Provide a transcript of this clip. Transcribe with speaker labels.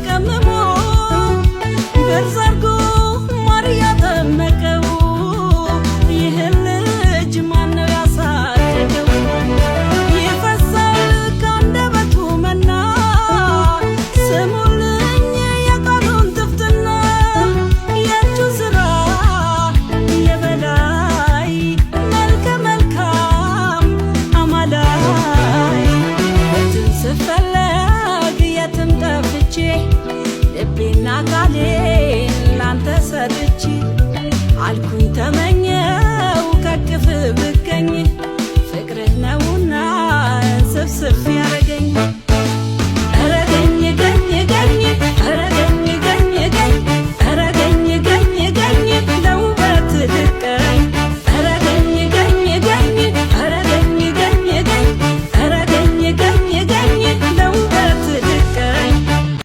Speaker 1: ቀምሞ ብርዝ አርጎ ማር ያጠመቀው ይህን ልጅ ማነው ያሳደገው? ይፈሳል ከአንደበቱ መና፣ ስሙልኝ የቃሉን ጥፍጥና። የእጁ ሥራ የበላይ መልከ መልካም አማላይ። የትም ስፈለግ የትም ጠፍቼ ልቤና ቃሌን ላንተ ሰጥቼ አልኩኝ ተመኘው ከቅፍ ብገኝ፣ ፍቅርህ ነውና ስፍስፍ ያረገኝ።